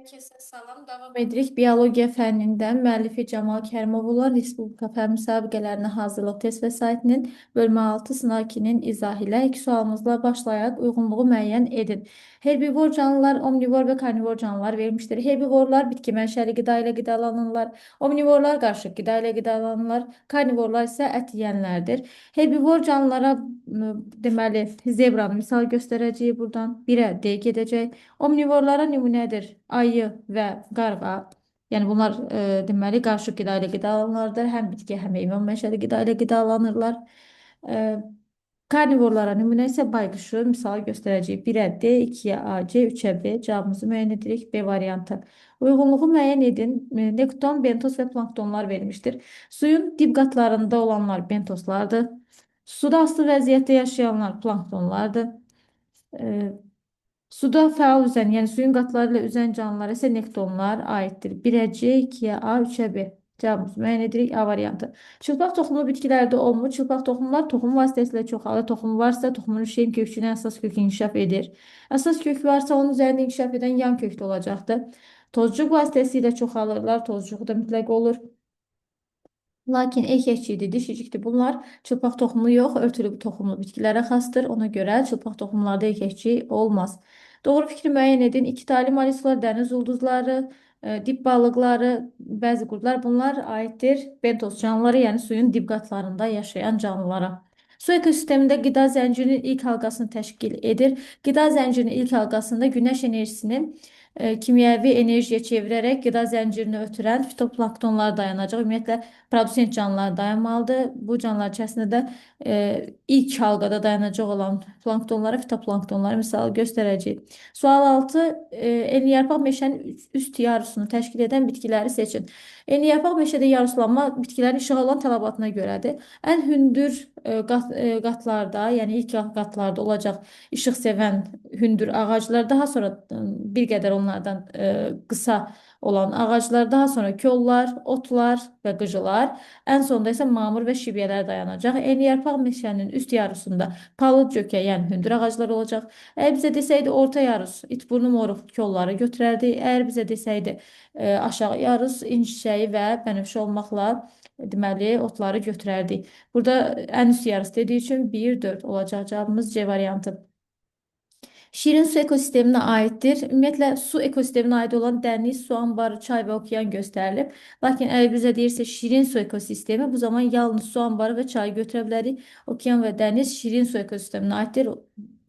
Hər salam. Davam edirik. Biologiya fənnindən müəllifi Camal Kərimov olan Respublika fənn müsabiqələrinə hazırlıq test vəsaitinin bölmə 6 sınaq 2-nin izahı ilə ilk sualımızla başlayaq. Uyğunluğu müəyyən edin. Herbivor canlılar, omnivor və karnivor canlılar verilmişdir. Herbivorlar bitki mənşəli qida ilə qidalanırlar. Omnivorlar qarışıq qida ilə qidalanırlar. Karnivorlar isə ət yeyənlərdir. Herbivor canlılara deməli zebranı misal göstərəcəyik buradan. 1-ə D gedəcək. Omnivorlara nümunədir ayı və qarğa. Yəni bunlar deməli qarışıq qida ilə qidalanırlar. Həm bitki, həm heyvan mənşəli qida ilə qidalanırlar. E, Karnivorlara nümunə isə bayquşu misal göstərəcəyik. 1-ə D, 2-yə A, C, 3-ə B. Cavabımızı müəyyən edirik. B variantı. Uyğunluğu müəyyən edin. Nekton, bentos və planktonlar verilmişdir. Suyun dib qatlarında olanlar bentoslardır. Suda asılı vəziyyətdə yaşayanlar planktonlardır. E, Suda fəal üzən, yəni suyun qatları ilə üzən canlılara isə nektonlar aiddir. 1-ə C, 2-yə A, 3-ə B. Cavabımızı müəyyən edirik. A variantı. Çılpaq toxumlu bitkilərdə olmur. Çılpaq toxumlar toxum vasitəsilə çoxalır. Toxum varsa toxumun rüşeym kökündən əsas kök inkişaf edir. Əsas kök varsa onun üzərində inkişaf edən yan kök də olacaqdır. Tozcuq vasitəsilə çoxalırlar. Tozcuğu da mütləq olur. Lakin erkəkçidir, dişicikdir. Bunlar çılpaq toxumlu yox, örtülü toxumlu bitkilərə xasdır. Ona görə çılpaq toxumlarda erkəkçi olmaz. Doğru fikri müəyyən edin. İki tali mollusklar, dəniz ulduzları, dip balıqları, bəzi qurdlar bunlar aiddir bentos canlıları, yəni suyun dib qatlarında yaşayan canlılara. Su ekosistemində qida zəncirinin ilk halqasını təşkil edir. Qida zəncirinin ilk halqasında günəş enerjisini kimyəvi enerjiyə çevirərək qida zəncirini ötürən fitoplanktonlar dayanacaq. Ümumiyyətlə, produsent canlılar dayanmalıdır. Bu canlılar içərisində də ilk halqada dayanacaq olan planktonlara fitoplanktonları misal göstərəcəyik. Sual 6. Enliyarpaq meşənin üst yarısını təşkil edən bitkiləri seçin. Enliyarpaq meşədə yarıslanma bitkilərin işığa olan tələbatına görədir. Ən hündür qatlarda, yəni ilk qatlarda olacaq işıq sevən hündür ağaclar, daha sonra bir qədər onlardan qısa olan ağaclar, daha sonra kollar, otlar və qıcılar, ən sonda isə mamur və şibyələr dayanacaq. Enliyarpaq meşənin üst yarısında palıd cökə, yəni hündür ağaclar olacaq. Əgər bizə desəydi orta yarus, itburnu moruq kolları götürərdik. Əgər bizə desəydi aşağı yarus, inci çiçəyi və bənövşə olmaqla deməli otları götürərdik. Burada ən üst yarısı dediyi üçün 1, 4 olacaq cavabımız C variantı. Şirin su ekosisteminə aiddir. Ümumiyyətlə, su ekosisteminə aid olan dəniz, su anbarı, çay və okean göstərilib. Lakin əgər bizə deyirsə şirin su ekosistemi, bu zaman yalnız su anbarı və çayı götürə bilərik. Okean və dəniz şirin su ekosisteminə aiddir.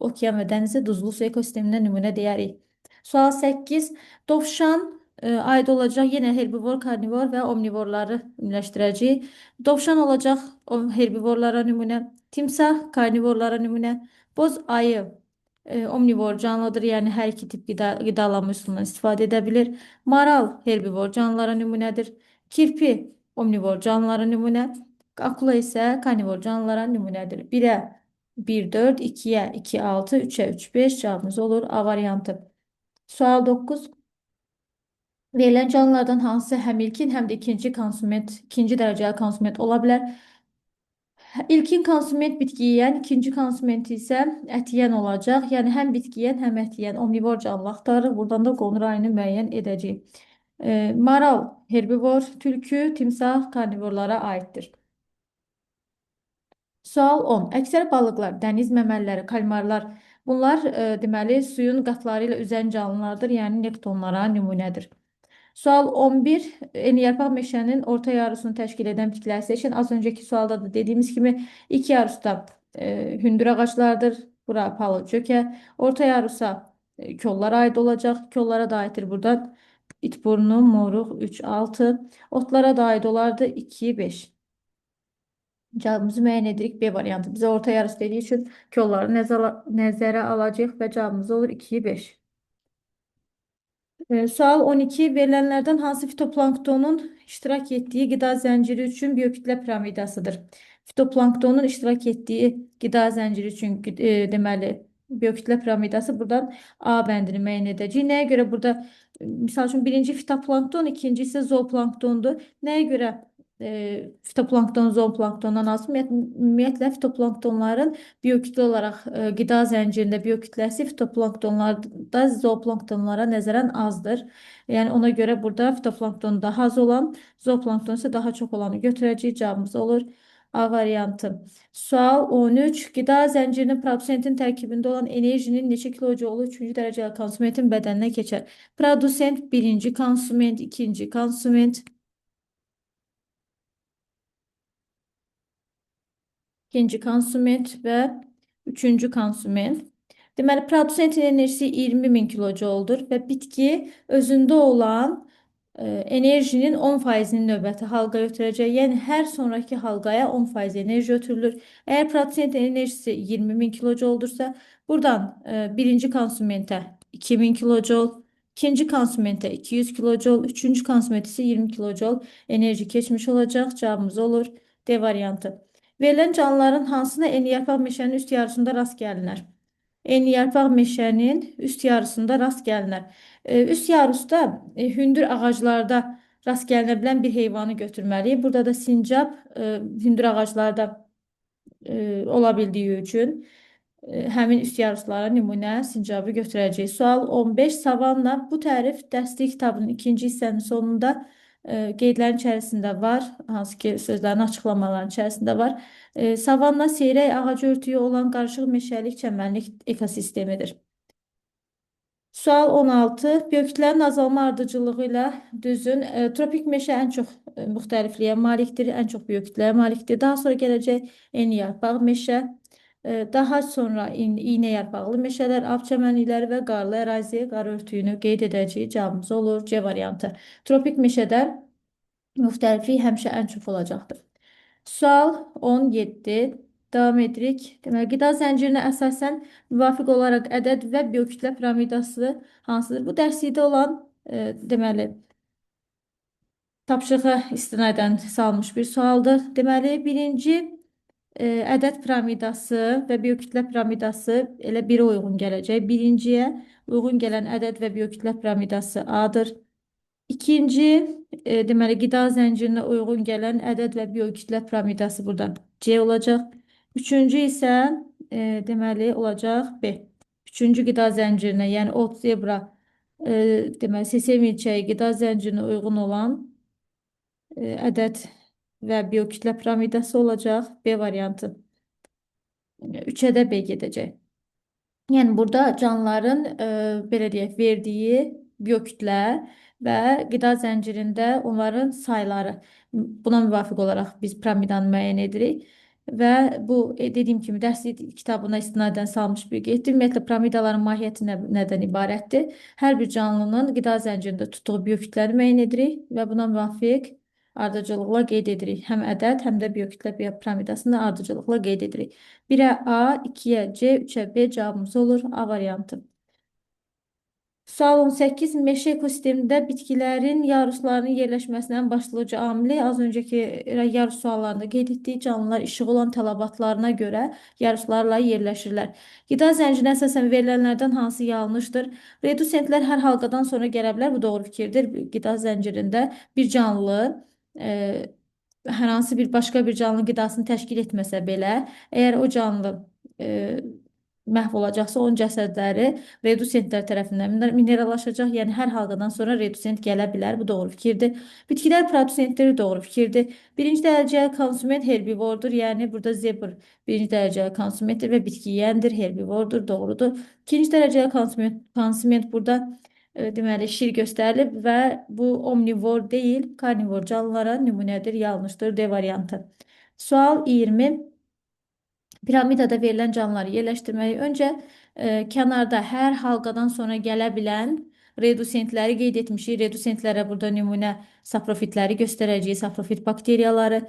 Okean və dənizə duzlu su ekosisteminə nümunə deyərik. Sual 8. Dovşan aid olacaq yenə herbivor, karnivor və omnivorları ümumiləşdirəcəyik. Dovşan olacaq o herbivorlara nümunə, timsah karnivorlara nümunə, boz ayı omnivor canlıdır, yəni hər iki tip qidalanma üsulundan istifadə edə bilir. Maral herbivor canlılara nümunədir. Kirpi omnivor canlılara nümunə. Akula isə karnivor canlılara nümunədir. 1-ə 1, 4, 2-yə 2, 6, 3-ə 3, 5 cavabımız olur A variantı. Sual 9. Verilən canlılardan hansı həm ilkin, həm də ikinci konsument, ikinci dərəcəli konsument ola bilər? İlkin konsument bitki yeyən, ikinci konsument isə ət yeyən olacaq. Yəni həm bitki yeyən, həm ət yeyən omnivor canlı axtarırıq. Buradan da qonur ayını müəyyən edəcəyik. Maral herbivor, tülkü, timsah karnivorlara aiddir. Sual 10. Əksər balıqlar, dəniz məməliləri, kalmarlar bunlar deməli suyun qatları ilə üzən canlılardır, yəni nektonlara nümunədir. Sual 11. Enliyarpaq meşənin orta yarısını təşkil edən bitkiləri seçin. Az öncəki sualda da dediyimiz kimi ilk yarusda hündür ağaclardır. Bura palıd cökə. Orta yarusa kollara aid olacaq. Kollara da aiddir buradan. İtburnu, moruq 3, 6. Otlara da aid olardı 2, 5. Cavabımızı müəyyən edirik. B variantı. Bizə orta yarısı dediyi üçün kolları nəzərə alacağıq və cavabımız olur 2, 5. Sual 12. Verilənlərdən hansı fitoplanktonun iştirak etdiyi qida zənciri üçün biokütlə piramidasıdır? Fitoplanktonun iştirak etdiyi qida zənciri üçün deməli biokütlə piramidası buradan A bəndini müəyyən edəcəyik. Nəyə görə burada misal üçün birinci fitoplankton, ikinci isə zooplanktondur. Nəyə görə Fitoplankton zooplanktondan az. Ümumiyyətlə fitoplanktonların biokütlə olaraq qida zəncirində biokütləsi fitoplanktonlarda zooplanktonlara nəzərən azdır. Yəni ona görə burada fitoplankton daha az olan, zooplankton isə daha çox olanı götürəcəyik. Cavabımız olur A variantı. Sual 13. Qida zəncirinin produsentin tərkibində olan enerjinin neçə kilojoulu 3-cü dərəcəli konsumentin bədəninə keçər? Produsent birinci konsument, ikinci konsument, ikinci konsument və üçüncü konsument. Deməli, produsentin enerjisi 20.000 kilojouldur və bitki özündə olan enerjinin 10%-ni növbəti halqaya ötürəcək. Yəni, hər sonraki halqaya 10% enerji ötürülür. Əgər produsentin enerjisi 20.000 kilojouldursa, buradan birinci konsumentə 2000 kilojoul, ikinci konsumentə 200 kilojoul, üçüncü konsumentə isə 20 kilojoul enerji keçmiş olacaq. Cavabımız olur D variantı. Verilən canlıların hansına enli yarpaq meşənin üst yarısında rast gəlinər? Enli yarpaq meşənin üst yarısında rast gəlinər. Üst yarusda hündür ağaclarda rast gəlinə bilən bir heyvanı götürməliyik. Burada da sincab hündür ağaclarda ola bildiyi üçün həmin üst yaruslara nümunə sincabı götürəcəyik. Sual 15. Savanna. Bu tərif dərslik kitabının ikinci hissənin sonunda qeydlərin içərisində var, hansı ki sözlərin açıqlamaların içərisində var. Savanna seyrək ağac örtüyü olan qarışıq meşəlik çəmənlik ekosistemidir. Sual 16. Biokütlənin azalma ardıcıllığı ilə düzün. Tropik meşə ən çox müxtəlifliyə malikdir, ən çox biokütləyə malikdir. Daha sonra gələcək enli yarpaq meşə, daha sonra iynə yarpaqlı meşələr, ab çəmənlikləri və qarlı ərazi, qar örtüyünü qeyd edəcəyik. Cavabımız olur C variantı. Tropik meşədə müxtəliflik həmişə ən çox olacaqdır. Sual 17. Davam edirik. Deməli, qida zəncirinə əsasən müvafiq olaraq ədəd və biokütlə piramidası hansıdır? Bu dərslikdə olan deməli, tapşırığa istinadən salınmış bir sualdır. Deməli, birinci ədəd piramidası və biokütlə piramidası elə birə uyğun gələcək. Birinciyə uyğun gələn ədəd və biokütlə piramidası A-dır. İkinci, deməli, qida zəncirinə uyğun gələn ədəd və biokütlə piramidası burada C olacaq. Üçüncü isə deməli, olacaq B. Üçüncü qida zəncirinə, yəni ot, zebra, deməli, sesam milçəyi qida zəncirinə uyğun olan ədəd və biokütlə piramidası olacaq. B variantı. 3-ə də B gedəcək. Yəni, burada canlıların, belə deyək, verdiyi biokütlə və qida zəncirində onların sayları. Buna müvafiq olaraq biz piramidanı müəyyən edirik. Və bu, dediyim kimi, dərslik kitabına istinadən salınmış bir qeyddir. Ümumiyyətlə, piramidaların mahiyyəti nədən ibarətdir? Hər bir canlının qida zəncirində tutduğu biokütləni müəyyən edirik və buna müvafiq ardıcıllıqla qeyd edirik. Həm ədəd, həm də biokütlə piramidasını ardıcıllıqla qeyd edirik. 1-ə A, 2-yə C, 3-ə B cavabımız olur. A variantı. Sual 18. Meşə ekosistemində bitkilərin yaruslarının yerləşməsinin başlıca amili az öncəki yarus suallarında qeyd etdik. Canlılar işığı olan tələbatlarına görə yaruslarla yerləşirlər. Qida zəncirinə əsasən verilənlərdən hansı yanlışdır? Redusentlər hər halqadan sonra gələ bilər. Bu doğru fikirdir. Qida zəncirində bir canlı hər hansı bir başqa bir canlı qidasını təşkil etməsə belə, əgər o canlı məhv olacaqsa, onun cəsədləri redusentlər tərəfindən minerallaşacaq. Yəni, hər halqadan sonra redusent gələ bilər. Bu doğru fikirdir. Bitkilər produsentləri doğru fikirdir. Birinci dərəcəli konsument herbivordur. Yəni, burada zebr birinci dərəcəli konsumentdir və bitki yeyəndir, herbivordur, doğrudur. İkinci dərəcəli konsument burada deməli, şir göstərilib və bu omnivor deyil, karnivor canlılara nümunədir, yanlışdır. D variantı. Sual 20. Piramidada verilən canlıları yerləşdirməyi öncə kənarda hər halqadan sonra gələ bilən redusentləri qeyd etmişik. Redusentlərə burada nümunə saprofitləri göstərəcəyik, saprofit bakteriyaları.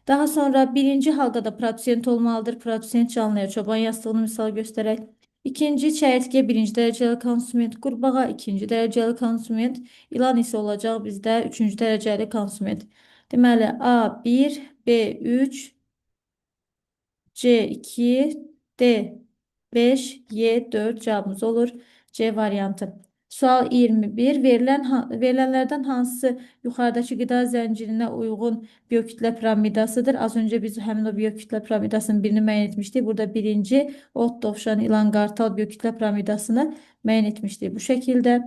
Daha sonra birinci halqada produsent olmalıdır. Produsent canlıya çoban yastığını misal göstərək. İkinci çəyirtkə birinci dərəcəli konsument, qurbağa ikinci dərəcəli konsument, ilan isə olacaq bizdə üçüncü dərəcəli konsument. Deməli, A1, B3, C2, D5, Y4 cavabımız olur. C variantı. Sual 21. Verilənlərdən hansı yuxarıdakı qida zəncirinə uyğun biokütlə piramidasıdır? Az öncə biz həmin o biokütlə piramidasının birini müəyyən etmişdik. Burada birinci ot, dovşan, ilan, qartal biokütlə piramidasını müəyyən etmişdik. Bu şəkildə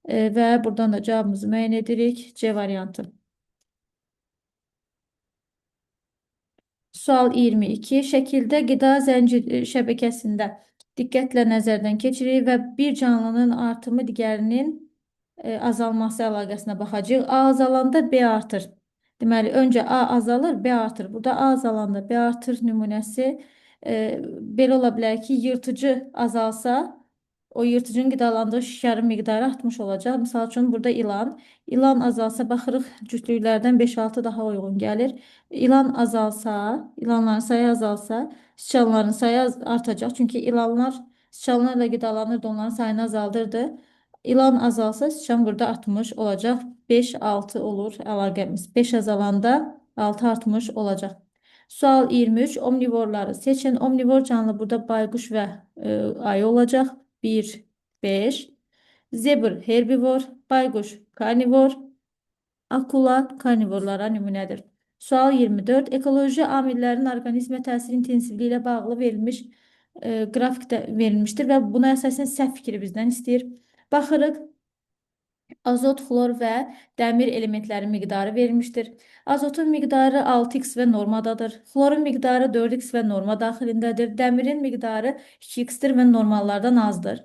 və buradan da cavabımızı müəyyən edirik. C variantı. Sual 22. Şəkildə qida zəncir şəbəkəsində diqqətlə nəzərdən keçirik və bir canlının artımı digərinin azalması əlaqəsinə baxacağıq. A azalanda B artır. Deməli, öncə A azalır, B artır. Burada A azalanda B artır nümunəsi belə ola bilər ki, yırtıcı azalsa, o yırtıcının qidalandığı şikarın miqdarı artmış olacaq. Misal üçün, burada ilan. İlan azalsa, baxırıq, cütlüklərdən 5-6 daha uyğun gəlir. İlan azalsa, ilanların sayı azalsa, siçanların sayı artacaq. Çünki ilanlar siçanlarla qidalanırdı, onların sayını azaldırdı. İlan azalsa, siçan burada artmış olacaq. 5-6 olur əlaqəmiz. 5 azalanda 6 artmış olacaq. Sual 23. Omnivorları seçin. Omnivor canlı burada bayquş və ayı olacaq. 1, 5. Zebr herbivor, bayquş karnivor, akula karnivorlara nümunədir. Sual 24. Ekoloji amillərin orqanizmə təsir intensivliyi ilə bağlı verilmiş qrafikdə verilmişdir və buna əsasən səhv fikri bizdən istəyir. Baxırıq. Azot, xlor və dəmir elementlərinin miqdarı verilmişdir. Azotun miqdarı 6x və normadadır. Xlorun miqdarı 4x və norma daxilindədir. Dəmirin miqdarı 2x-dir və normallardan azdır.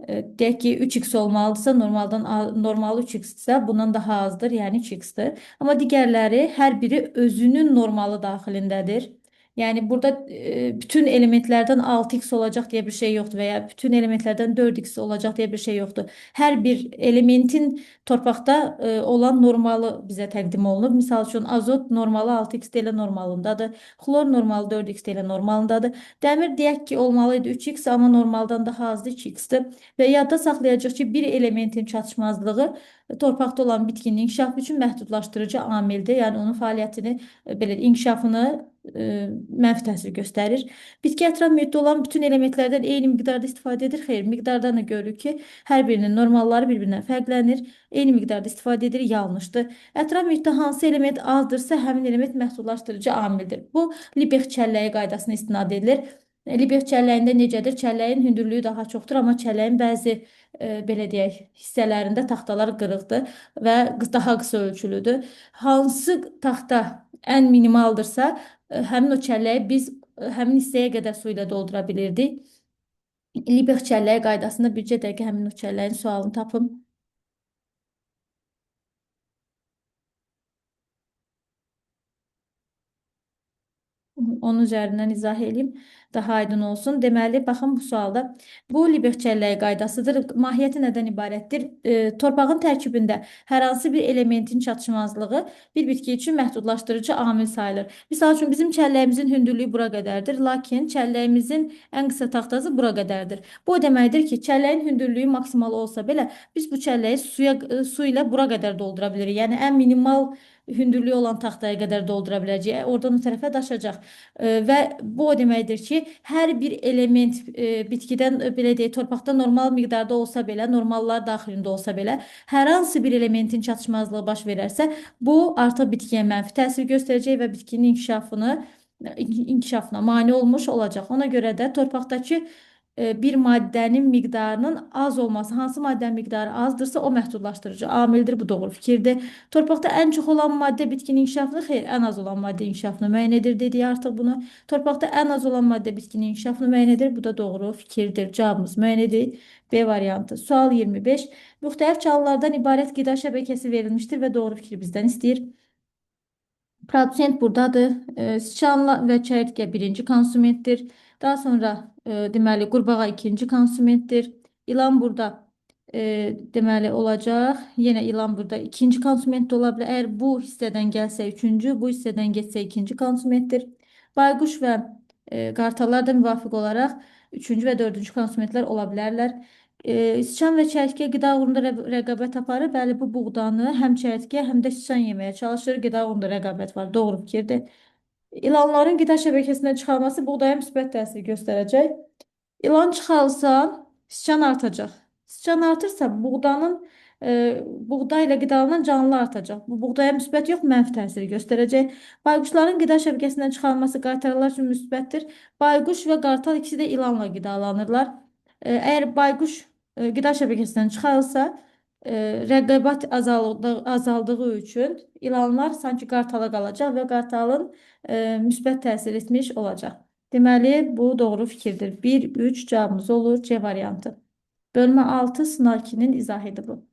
Deyək ki, 3x olmalıdırsa, normalı 3x-dirsə, bundan daha azdır, yəni 2x-dir. Amma digərləri hər biri özünün normalı daxilindədir. Yəni burada bütün elementlərdən 6x olacaq deyə bir şey yoxdur və ya bütün elementlərdən 4x olacaq deyə bir şey yoxdur. Hər bir elementin torpaqda olan normalı bizə təqdim olunub. Misal üçün azot normalı 6x elə normalındadır. Xlor normalı 4x elə normalındadır. Dəmir deyək ki olmalı idi 3x, amma normaldan daha azdır, 2x-dir. Və yadda saxlayacaq ki, bir elementin çatışmazlığı torpaqda olan bitkinin inkişafı üçün məhdudlaşdırıcı amildir. Yəni onun fəaliyyətini, belə inkişafını mənfi təsir göstərir. Bitki ətraf mühitdə olan bütün elementlərdən eyni miqdarda istifadə edir. Xeyr, miqdardan da görürük ki, hər birinin normalları bir-birindən fərqlənir. Eyni miqdarda istifadə edir, yanlışdır. Ətraf mühitdə hansı element azdırsa, həmin element məhdudlaşdırıcı amildir. Bu, Liebig çəlləyi qaydasına istinad edilir. Liebig çəlləyində necədir? Çəlləyin hündürlüyü daha çoxdur, amma çəlləyin bəzi belə deyək, hissələrində taxtalar qırıqdır və daha qısa ölçülüdür. Hansı taxta ən minimaldırsa, həmin o çəlləyi biz həmin hissəyə qədər su ilə doldura bilirdik. Liebig çəlləyi qaydasında bircə dəqiqə həmin o çəlləyin sualını tapım. Onun üzərindən izah eləyim, daha aydın olsun. Deməli, baxın bu sualda bu Liebig çəlləyi qaydasıdır. Mahiyyəti nədən ibarətdir? Torpağın tərkibində hər hansı bir elementin çatışmazlığı bir bitki üçün məhdudlaşdırıcı amil sayılır. Misal üçün, bizim çəlləyimizin hündürlüyü bura qədərdir, lakin çəlləyimizin ən qısa taxtası bura qədərdir. Bu o deməkdir ki, çəlləyin hündürlüyü maksimal olsa belə, biz bu çəlləyi su ilə bura qədər doldura bilirik. Yəni, ən minimal hündürlüyü olan taxtaya qədər doldura biləcəyik. Oradan o tərəfə daşacaq. Və bu o deməkdir ki, hər bir element bitkidən, belə deyək, torpaqda normal miqdarda olsa belə, normallar daxilində olsa belə, hər hansı bir elementin çatışmazlığı baş verərsə, bu artıq bitkiyə mənfi təsir göstərəcək və bitkinin inkişafına mane olmuş olacaq. Ona görə də torpaqdakı bir maddənin miqdarının az olması, hansı maddənin miqdarı azdırsa, o məhdudlaşdırıcı amildir. Bu doğru fikirdir. Torpaqda ən çox olan maddə bitkinin inkişafını, xeyr, ən az olan maddə inkişafını müəyyən edir dedik artıq bunu. Torpaqda ən az olan maddə bitkinin inkişafını müəyyən edir. Bu da doğru fikirdir. Cavabımız müəyyən edir. B variantı. Sual 25. Müxtəlif canlılardan ibarət qida şəbəkəsi verilmişdir və doğru fikri bizdən istəyir. Produsent buradadır. Siçanla və çəyirtkə birinci konsumentdir. Daha sonra deməli, qurbağa ikinci konsumentdir. İlan burada deməli olacaq. Yenə ilan burada ikinci konsument də ola bilər. Əgər bu hissədən gəlsə üçüncü, bu hissədən getsə ikinci konsumentdir. Bayquş və qartallar da müvafiq olaraq üçüncü və dördüncü konsumentlər ola bilərlər. Siçan və çəyirtkə qida uğrunda rəqabət aparır. Bəli, bu buğdanı həm çəyirtkə, həm də siçan yeməyə çalışır. Qida uğrunda rəqabət var. Doğru fikirdir. İlanların qida şəbəkəsindən çıxarılması buğdaya müsbət təsir göstərəcək. İlan çıxarılsa, siçan artacaq. Sıçan artırsa buğdayla qidalanan canlı artacaq. Bu buğdaya müsbət yox, mənfi təsir göstərəcək. Bayquşların qida şəbəkəsindən çıxarılması qartallar üçün müsbətdir. Bayquş və qartal ikisi də ilanla qidalanırlar. Əgər bayquş qida şəbəkəsindən çıxarılsa, rəqabət azaldığı üçün ilanlar sanki qartala qalacaq və qartalın müsbət təsir etmiş olacaq. Deməli, bu doğru fikirdir. 1, 3 cavabımız olur C variantı. Bölmə 6 sınav 2-nin izahıdır bu.